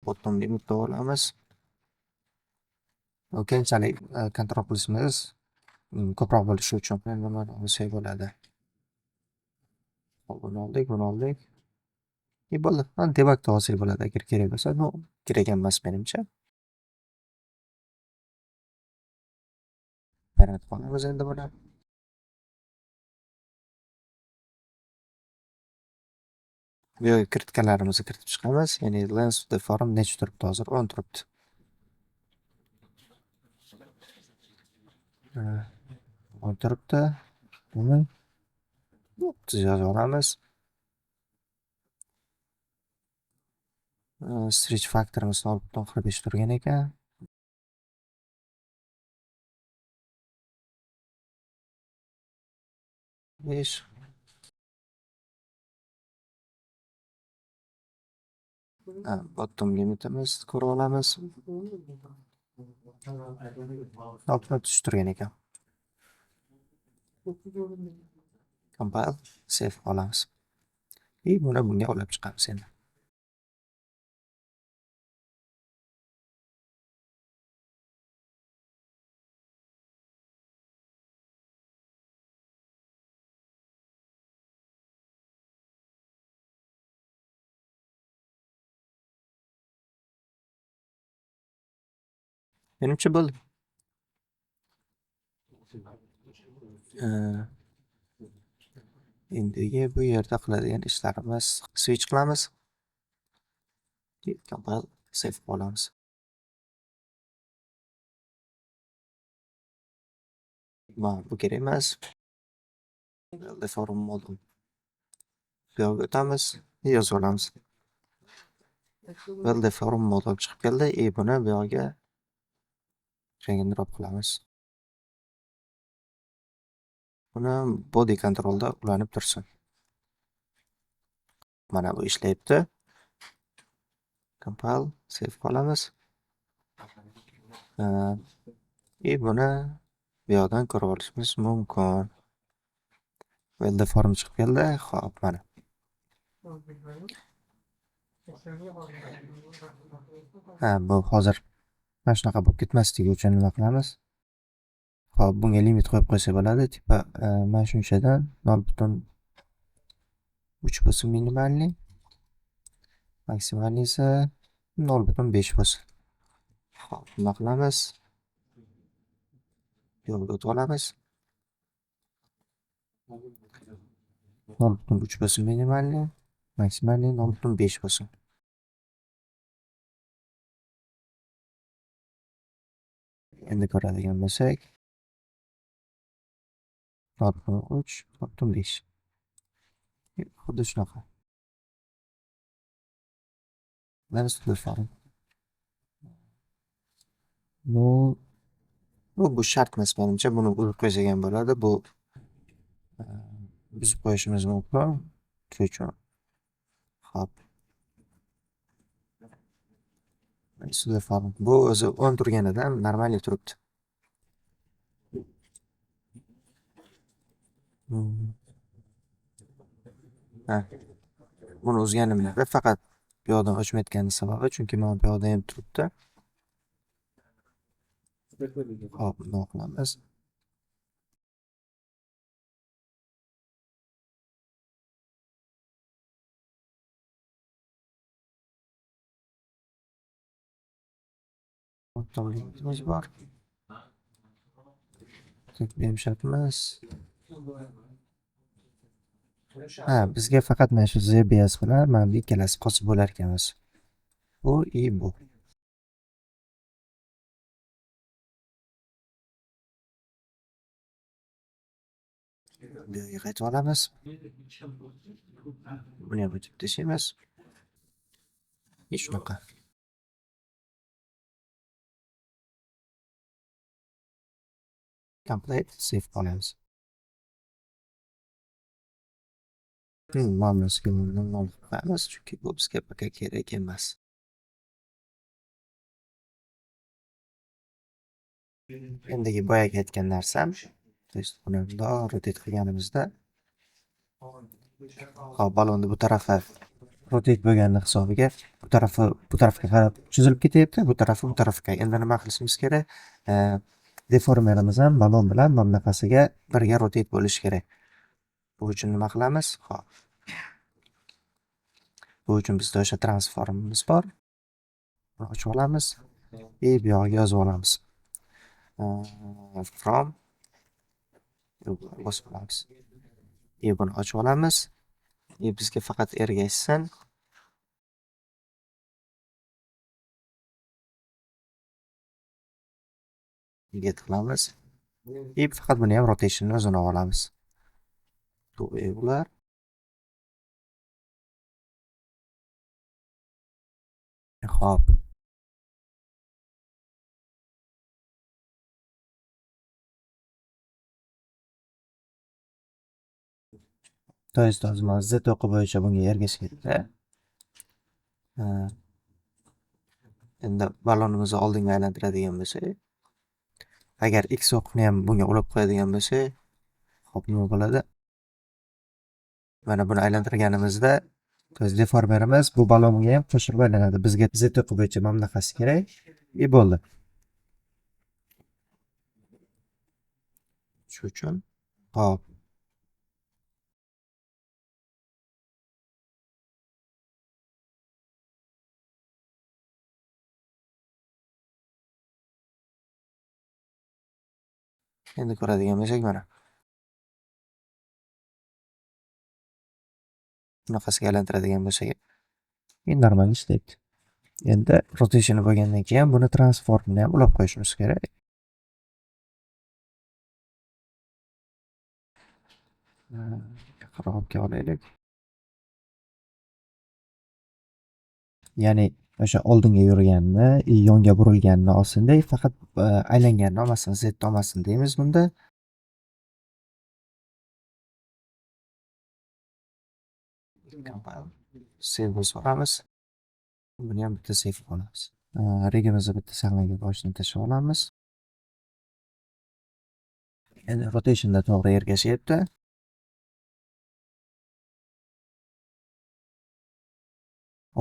Bottom limitni olamiz. Keyinchalik kontrol qilishimiz ko'proq bo'lishi uchun endi mana olsak bo'ladi. Hop, buni oldik, buni oldik. И bo'ldi. Mana debugda olsak bo'ladi agar kerak bo'lsa. No, kerak emas menimcha. Yaratib olamiz endi buni. Bu yerga kiritganlarimizni kiritib chiqamiz. Ya'ni lens deform necha turibdi hozir? 10 turibdi. 10 turibdi. Buni 30 yozib olamiz. Stretch factorimiz 0.45 turgan ekan. 5. Bottom limitimiz ko'rib olamiz. 0.3 turgan ekan. Compile, save olamiz. И buni bunga ulab chiqamiz endi. Menimcha bo'ldi. Endigi bu yerda qiladigan ishlarimiz switch qilamiz. Compile, save qilib olamiz. Va bu kerak emas. Deform modul. Bu yoqqa o'tamiz, yozib olamiz. Deform modul chiqib keldi. И buni bu yoqqa drag and drop qilamiz. Buni body controlda ulanib tursin. Mana bu ishlayapti. Compile, save qilamiz. И buni bu yoqdan ko'rib olishimiz mumkin. Deform chiqib keldi. Xo'p, mana. Ha, bu hozir mana shunaqa bo'lib ketmasligi uchun nima qilamiz? Xo'p, bunga limit qo'yib qo'ysa bo'ladi. Tipa mana shunchadan 0.3 bo'lsin minimalniy, maksimalniy esa 0.5 bo'lsin. Xo'p, nima qilamiz? Yo'lga o'tib olamiz. 0.3 bo'lsin minimalniy, maksimalniy 0.5 bo'lsin. Endi ko'radigan bo'lsak, 0.3, 0.5. Xuddi shunaqa. Mana form. Bu shart emas menimcha, buni uzib qo'ysak ham bo'ladi. Bu buzib qo'yishimiz mumkin. Shuning uchun. Xo'p. Form. Bu o'zi o'ng turganidan normal turibdi. Ha. Buni uzganimda faqat bu yoqdan o'chmayotgani sababi, chunki mana bu yoqda ham turibdi. Xo'p, nima qilamiz? Limitimiz bor. Tek bu shart emas. Ha, bizga faqat mana shu ZBS bilan mana bu ikkalasi qotib bo'lar ekan o'zi. Bu i bu. Bu yerga qaytib olamiz. Buni ham o'chirib tashlaymiz. Shunaqa. Complete save qilamiz. Muammosiga nol qo'yamiz, chunki bu bizga пока kerak emas. Endigi boyagi aytgan narsam, то есть buni bundoq rotate qilganimizda, hop, balonni bu tarafi rotate bo'lgani hisobiga bu tarafi bu tarafga qarab cho'zilib ketyapti, bu tarafi bu tarafga. Endi nima qilishimiz kerak? Deformerimiz ham balon bilan mana bunaqasiga birga rotate bo'lishi kerak. Bu uchun nima qilamiz? Hop. Bu uchun bizda o'sha transformimiz bor. Buni ochib olamiz и bu yog'iga yozib olamiz. From bosib olamiz. И buni ochib olamiz. И bizga faqat ergashsin. Get qilamiz. И faqat buni ham rotationni o'zini olamiz. Ular. Xo'p. То есть hozir mana Z o'qi bo'yicha bunga ergashib ketdi. Endi balonimizni oldinga aylantiradigan bo'lsak, agar X o'qini ham bunga ulab qo'yadigan bo'lsak, xo'p, nima bo'ladi? Mana buni aylantirganimizda, то есть deformerimiz bu balonga ham qo'shilib aylanadi. Bizga Z o'qi bo'yicha mana bunaqasi kerak. И bo'ldi. Shu uchun, xo'p. Endi ko'radigan bo'lsak mana. Bunaqasiga aylantiradigan bo'lsak, endi normal ishlaydi. Endi rotationi bo'lgandan keyin buni transformni ham ulab qo'yishimiz kerak. Yaqinroq olib olaylik. Ya'ni o'sha oldinga yurganini, yonga burilganini olsin-da, faqat aylanganini olmasin, Z olmasin deymiz bunda. Save bosib olamiz. Buni ham bitta save qilib olamiz. Rigimizni bitta sahnaga boshini tashlab olamiz. Endi rotationda to'g'ri ergashyapti.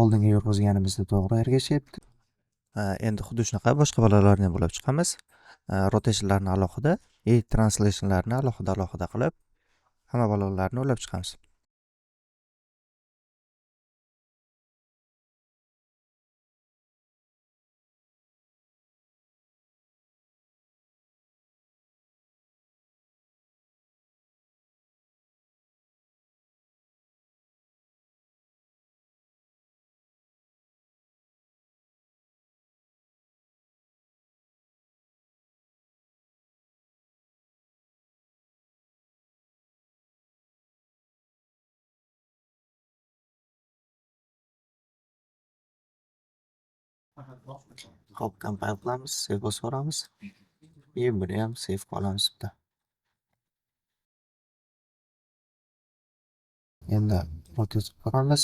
Oldinga yurg'izganimizda to'g'ri ergashyapti. Endi xuddi shunaqa boshqa balolarni ham ulab chiqamiz. Rotationlarni alohida, translationlarni alohida alohida qilib hamma balolarni ulab chiqamiz. Xo'p, compile qilamiz, save bosib yuboramiz. Buni ham save qilib olamiz bitta. Endi rotate qilib ko'ramiz.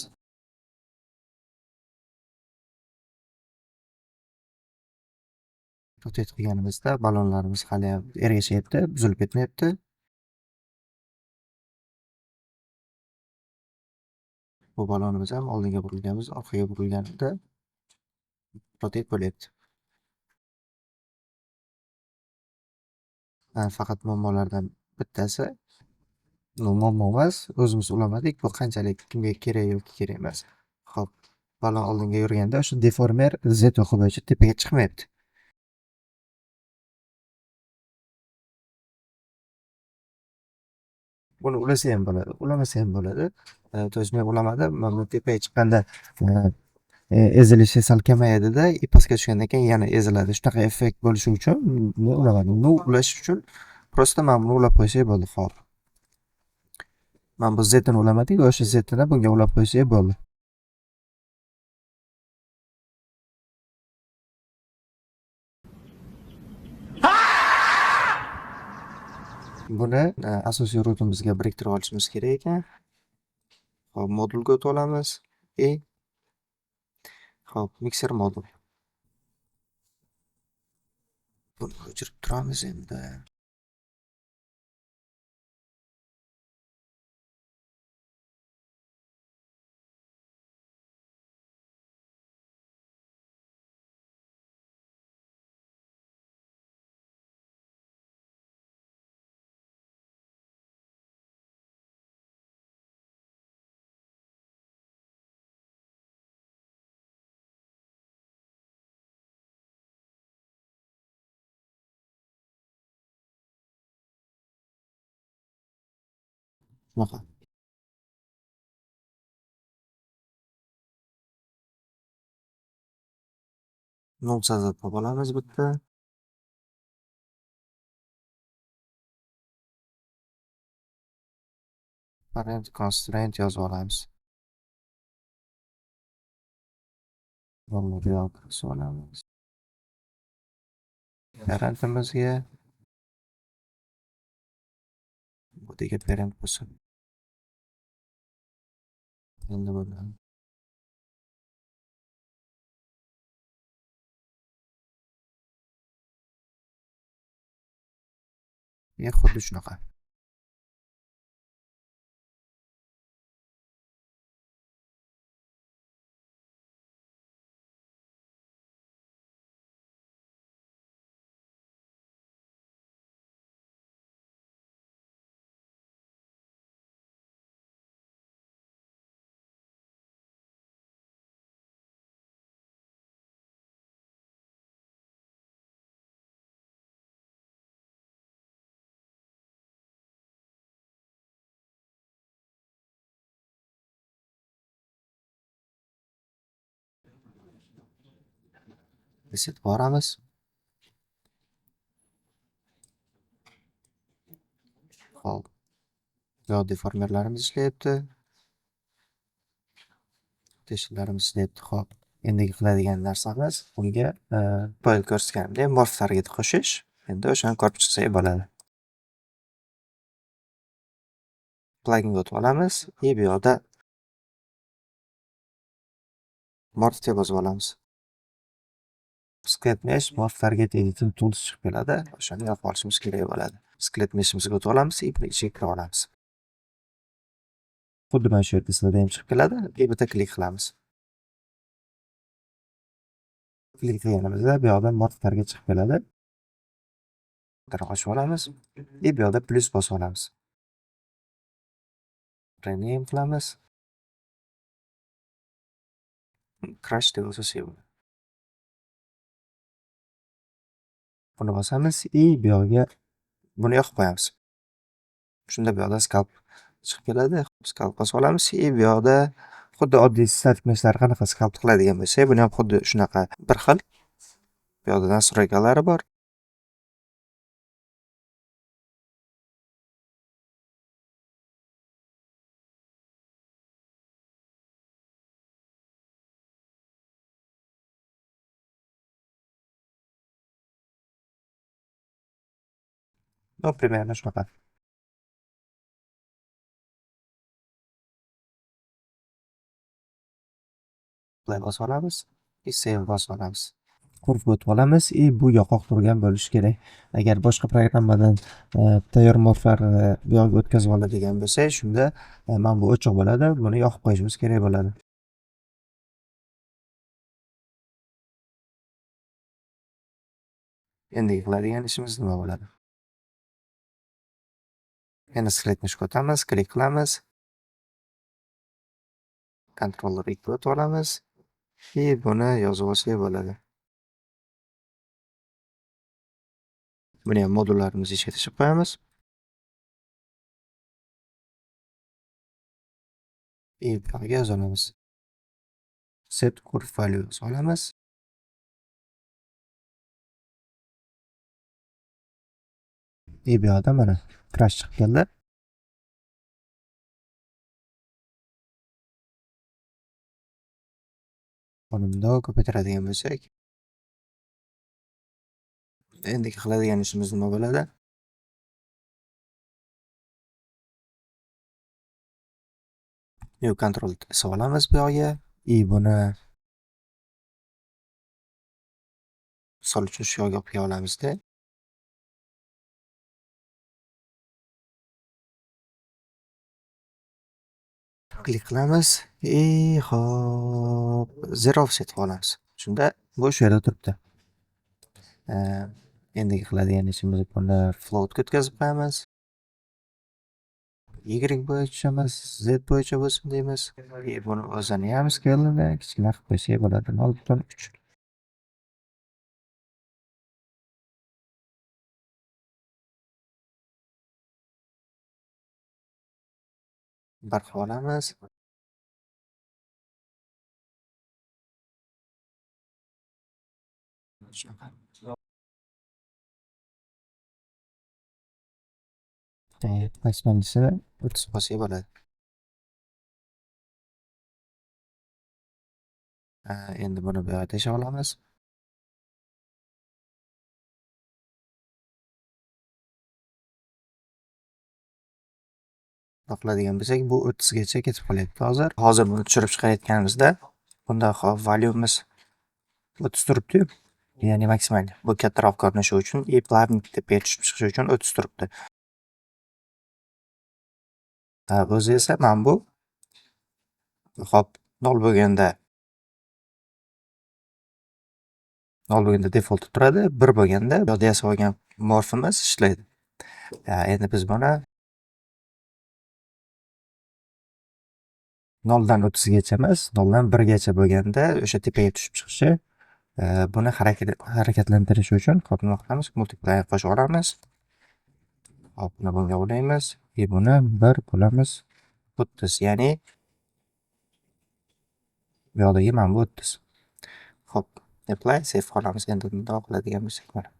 Rotate qilganimizda ballonlarimiz hali ham ergashyapti, buzilib ketmayapti. Bu ballonimiz ham oldinga burilganimiz, orqaga burilganida rotate bo'lyapti. Faqat muammolardan bittasi, muammo emas, o'zimiz ulamadik, bu qanchalik kimga kerak yoki kerak emas. Xo'p, ballon oldinga yurganda o'sha deformer Z o'qi bo'yicha tepaga chiqmayapti. Buni ulasa ham bo'ladi, ulamasa ham bo'ladi. To есть men ulamadim, mana bu tepaga chiqqanda ezilishi sal kamayadida, pastga tushgandan keyin yana eziladi. Shunaqa effekt bo'lishi uchun men ulamadim. Buni ulash uchun prosta mana buni ulab qo'ysak bo'ldi, xo'p. Mana bu Z ni ulamadik, o'sha Z ni bunga ulab qo'ysak bo'ldi. Buni asosiy rutimizga biriktirib olishimiz kerak ekan. Xo'p, modulga o'tib olamiz. Xo'p, mixer modul. Buni o'chirib turamiz endi. Shunaqa. Nol sazat topib olamiz bitta. Parent constraint yozib olamiz. Buni bu yoqqa kirgizib olamiz. Parentimizga bu dega parent bo'lsin. Endi buni xuddi shunaqa. Reset boramiz. Xo'p. Yo deformerlarimiz ishlayapti. Teshiklarimiz ishlayapti. Xo'p. Endigi qiladigan narsamiz bunga boya ko'rsatganimdek morph target qo'shish. Endi o'shani ko'rib chiqsak bo'ladi. Pluginga o'tib olamiz va bu yoqda morph deb yozib olamiz. Skelet mesh morph target editing tools chiqib keladi. O'shani yoqib olishimiz kerak bo'ladi. Skelet meshimizga o'tib olamiz va buni ichiga kirib olamiz. Xuddi mana shu yerda sizlarda ham chiqib keladi. Va bitta klik qilamiz. Klik qilganimizda bu yoqda morflarga chiqib keladi. Ochib olamiz и bu yoqda plyus bosib olamiz. Rename qilamiz. Crash deb yozsak bo'ladi. Buni bosamiz и bu yoqga buni yoqib qo'yamiz. Shunda bu yoqda scalp chiqib keladi. Scalp bosib olamiz и bu yoqda xuddi oddiy static meshlar qanaqa scalp qiladigan bo'lsak, buni ham xuddi shunaqa bir xil. Bu yoqda настройкалari bor. Ну, примерно shunaqa. Play bosib olamiz и save bosib olamiz. Qurib o'tib olamiz и bu yoqoq turgan bo'lishi kerak. Agar boshqa programmadan tayyor morflarni bu yoqqa o'tkazib oladigan bo'lsak, shunda mana bu o'chiq bo'ladi, buni yoqib qo'yishimiz kerak bo'ladi. Endi qiladigan ishimiz nima bo'ladi? Yana skelet meshga o'tamiz, klik qilamiz. Controller 2 o'tib olamiz. И buni yozib olsak bo'ladi. Buni ham modullarimizni ichiga tashlab qo'yamiz. И bu yoqqa yoza olamiz. Set curve value yozib olamiz. И bu yoqda mana crash chiqib keldi. Buni bundoq ko'paytiradigan bo'lsak, endigi qiladigan ishimiz nima bo'ladi? New control esa olamiz bu yoqga и buni misol uchun shu yoqga olib kela olamizda. Klik qilamiz и hop, zero offset qilib olamiz. Shunda bu shu yerda turibdi. Endigi qiladigan ishimiz buni floatga o'tkazib qo'yamiz. Y bo'yicha emas, Z bo'yicha bo'lsin deymiz. И buni o'zini ham scale'ini kichkina qilib qo'ysak bo'ladi, 0.3. Bir qilib olamiz. Shunaqa. Maksimalnisini 30 qo'ysak bo'ladi. Endi buni bu yoqqa tashlab olamiz. Qiladigan bo'lsak, bu 30 gacha ketib qolyapti hozir. Hozir buni tushirib chiqarayotganimizda bunda hop value'miz 30 turibdi-yu. Ya'ni maksimal. Bu kattaroq ko'rinishi uchun и плавный tepaga tushib chiqishi uchun 30 turibdi. O'zi esa mana bu hop 0 bo'lganda 0 bo'lganda default turadi, 1 bo'lganda bu yoqda yasab olgan morfimiz ishlaydi. Endi biz buni 0 dan 30 gacha emas, 0 dan 1 gacha bo'lganda o'sha tepaga tushib chiqishi, buni harakatlantirish uchun hop nima qilamiz? Multiplier qo'shib olamiz. Hop, buni bunga ulaymiz и buni 1 bo'lamiz 30, ya'ni bu yoqdagi mana bu 30. Hop, apply, save qilamiz. Endi bundoq qiladigan bo'lsak mana.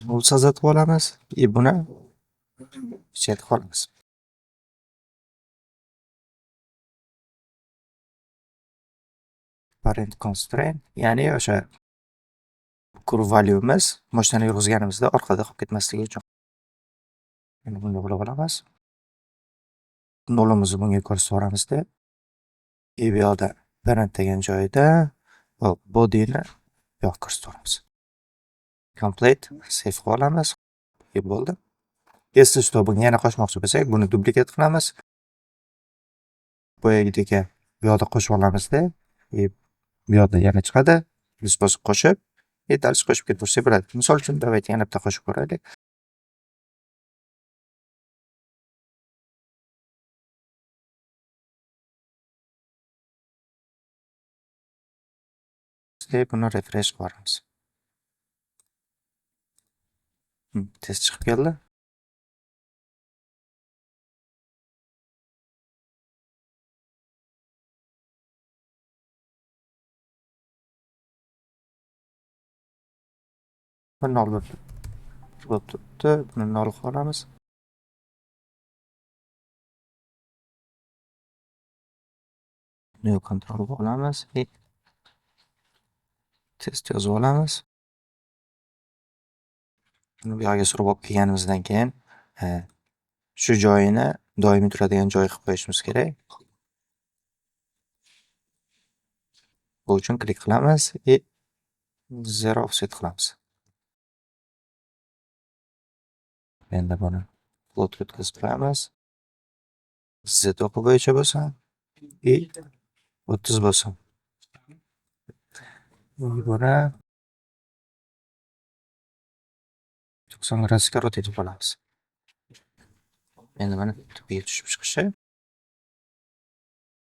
Nol sazatib olamiz и buni chetga olamiz. Parent constraint, ya'ni o'sha curve value'miz mashinani yurg'izganimizda orqada qolib ketmasligi uchun. Endi bunga ulab olamiz. Nolimizni bunga ko'rsatib yuboramizda. И bu yoqda parent degan joyida body'ni bu yoqqa ko'rsatib yuboramiz. Complete, save qilib olamiz. Bo'ldi. Если что, buni yana qo'shmoqchi bo'lsak, buni duplikat qilamiz. Boyagidek bu yoqda qo'shib olamizda, bu yoqda yana chiqadi. Biz bosib qo'shib, дальше qo'shib ketaversak bo'ladi. Misol uchun, давайте yana bitta qo'shib ko'raylik. Buni refresh qilib yuboramiz. Tez chiqib keldi. Bu 0 bo'lib turibdi. Buni 0 qilib olamiz. New control qilib olamiz. Test yozib olamiz. Buni bu yoqqa surib olib kelganimizdan keyin shu joyini doimiy turadigan joy qilib qo'yishimiz kerak. Bu uchun klik qilamiz va zero offset qilamiz. Endi buni floatga o'tkazib qo'yamiz. Z o'qi bo'yicha bo'lsin va 30 bo'lsin. Buni 90 gradusga rotate qilib olamiz. Endi mana tepaga tushib chiqishi.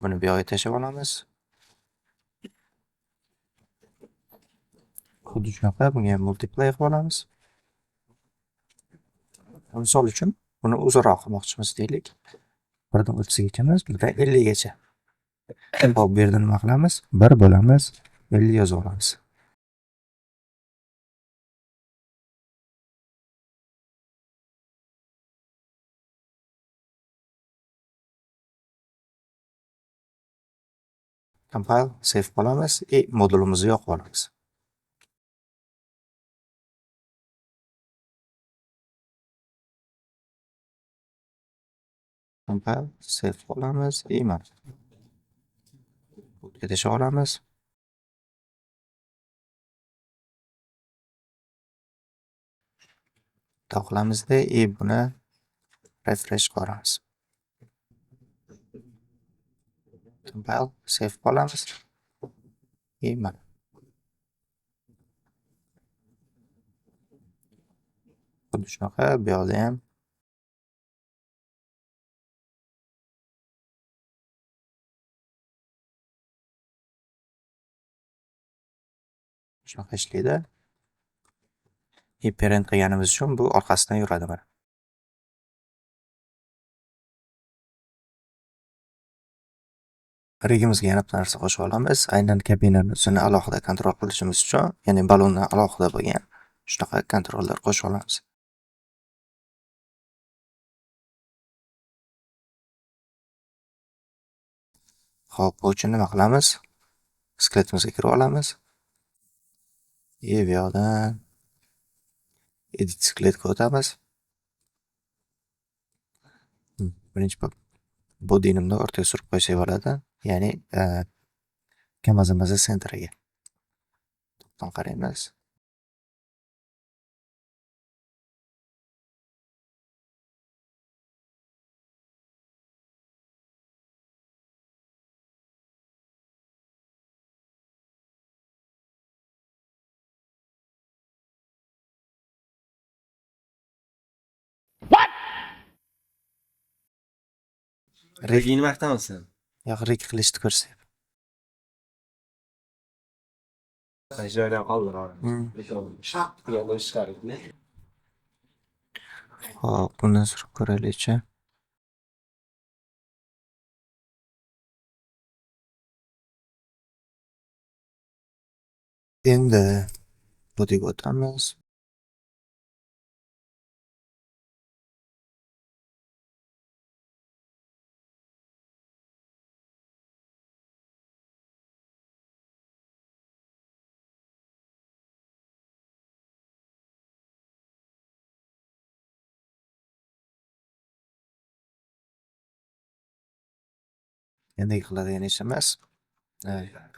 Buni bu yoqqa tashlab olamiz. Xuddi shunaqa bunga ham multiply qilib olamiz. Misol uchun buni uzunroq qilmoqchimiz deylik. Birdan 30gacha emas, birdan 50 gacha. Hop, bu yerda nima qilamiz? 1 bo'lamiz, 50 yozib olamiz. Compile, save qilamiz va modulimizni yoqib olamiz. Compile, save qilamiz va mana. Kodga tashlab olamiz. Qo'lamizda va buni refresh qilamiz. Compile, save qilamiz. Va mana. Xuddi shunaqa bu yoqda ham shunaqa ishlaydi. И parent qilganimiz uchun bu orqasidan yuradi mana. Rigimizga yana bitta narsa qo'shib olamiz. Aynan kabinani o'zini alohida kontrol qilishimiz uchun, ya'ni ballondan alohida bo'lgan shunaqa kontrollar qo'shib olamiz. Xo'p, bu uchun nima qilamiz? Skeletimizga kirib olamiz. Bu yoqdan edit skeletga o'tamiz. Birinchi body'ni o'rtaga surib qo'ysak bo'ladi. Ya'ni kamazimizni sentriga. To'xtan qaraymiz.
Rigini maqtamasin.
Yo'q, rig qilishni ko'rsak.
Joydan qoldir. Shaq degan chiqardi.
Xo'p, bundan surib ko'raylikchi. Endi bodyga o'tamiz. Endi qiladigan ishimiz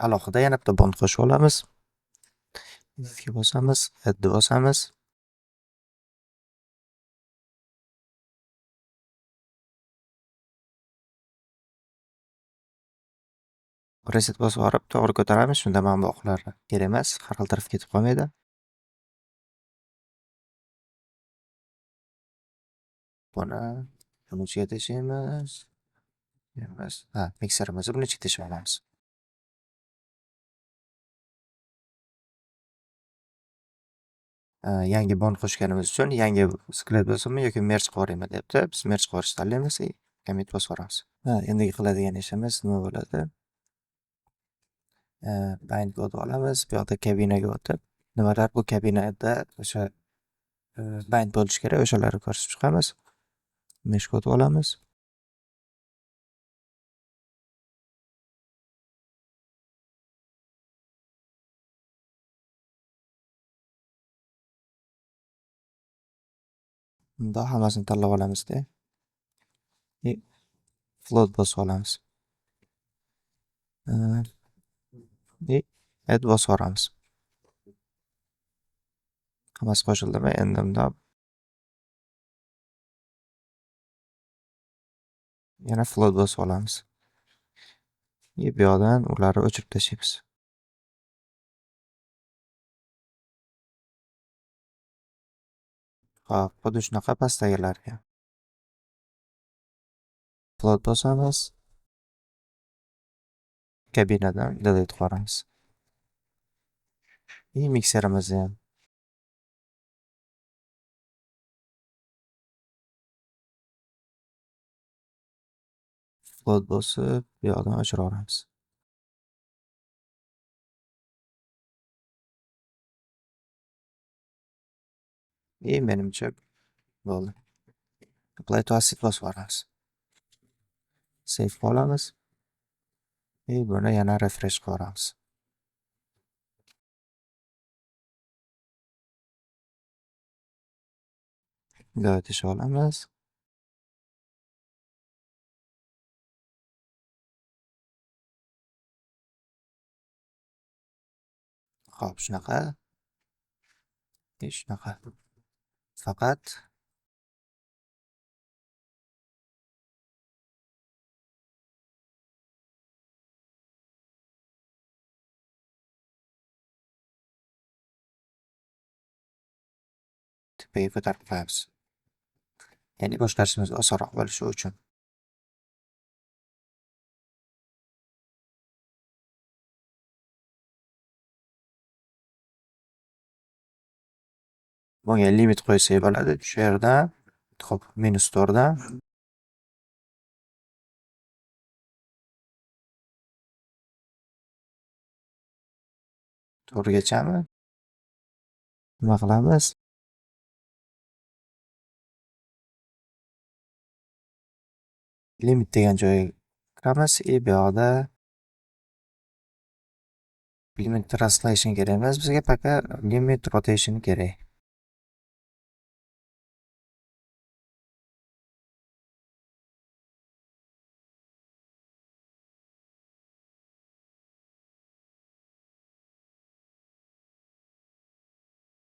alohida yana bitta bond qo'shib olamiz. Editga bosamiz, add bosamiz. Reset bosib yuborib, to'g'ri ko'taramiz. Shunda mana bu oqlar kerak emas, har xil tarafga ketib qolmaydi. Buni buni ichiga tashlaymiz. Emas. Ha, mikserimizni buni ichiga tashlab olamiz. Yangi bond qo'shganimiz uchun yangi skelet bo'lsinmi yoki merge qilib yuboraymi deyapti. Biz merge qilib yuborishni tanlaymiz и commit bosib yuboramiz. Ha, endigi qiladigan ishimiz nima bo'ladi? Bind o'tib olamiz. Bu yoqda kabinaga o'tib, nimalar bu kabinada o'sha bind bo'lishi kerak, o'shalarni ko'rsatib chiqamiz. Meshga o'tib olamiz. Bundoq hammasini tanlab olamizda. И float bosib olamiz. И add bosib yuboramiz. Hammasi qo'shildimi? Endi bundoq yana float bosib olamiz. И bu yoqdan ularni o'chirib tashlaymiz. Xo'p, xuddi shunaqa pastdagilarga. Float bosamiz. Kabinadan delete qilib yuboramiz. И mikserimizni ham. Float bosib, bu yoqdan o'chirib yuboramiz. И menimcha bo'ldi. Apply to asset bosib yuboramiz. Save qilib olamiz. И buni yana refresh qilib yuboramiz. Go tashlab olamiz. Xo'p, shunaqa. И shunaqa. Faqat tepaga ko'tarib qo'yamiz. Ya'ni boshqarishimiz osonroq bo'lishi uchun. Bunga limit qo'ysak bo'ladi. Shu yerda, xo'p, minus to'rtdan to'rtgachami? Nima qilamiz? Limit degan joyga kiramiz и bu yoqda limit translation kerak emas bizga, пока limit rotation kerak.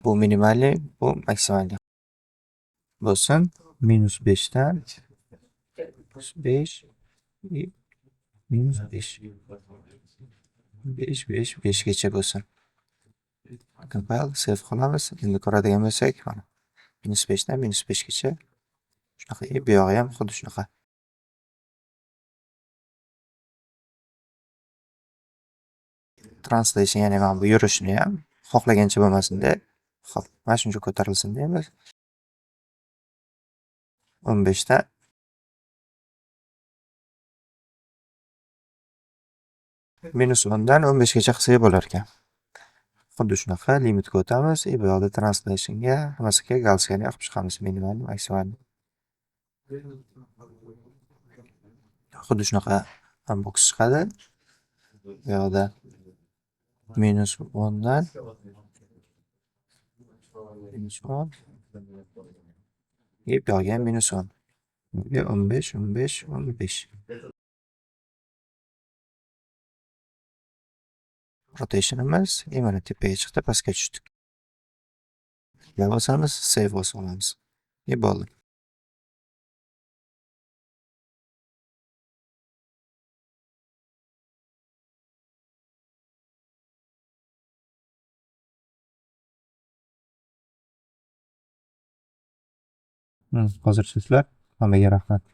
Bu minimalli, bu maksimalli bo'lsin. Minus beshdan plus besh и minus besh. Besh, besh, beshgacha bo'lsin. Compile, save qilamiz. Endi ko'radigan bo'lsak, mana minus beshdan minus beshgacha shunaqa. И bu yog'i ham xuddi shunaqa. Translation, ya'ni mana bu yurishini ham xohlagancha bo'lmasin-da. Xo'p, mana shuncha ko'tarilsin deymiz. 15ta minus o'ndan 15gacha qilsak bo'lar ekan. Xuddi shunaqa limitga o'tamiz и bu yoqda translationga hammasiga galchkani yoqib chiqamiz, minimal, maksimal. Xuddi shunaqa unbox chiqadi. Bu yoqda minus o'ndan minus o'n и bu yoqga ham minus o'n. Bunga 15, 15, 15. Rotationimiz и mana tepaga chiqdi, pastga tushdik. Bosamiz, save bosib olamiz. И bo'ldi. Hozircha shular. Hammaga rahmat.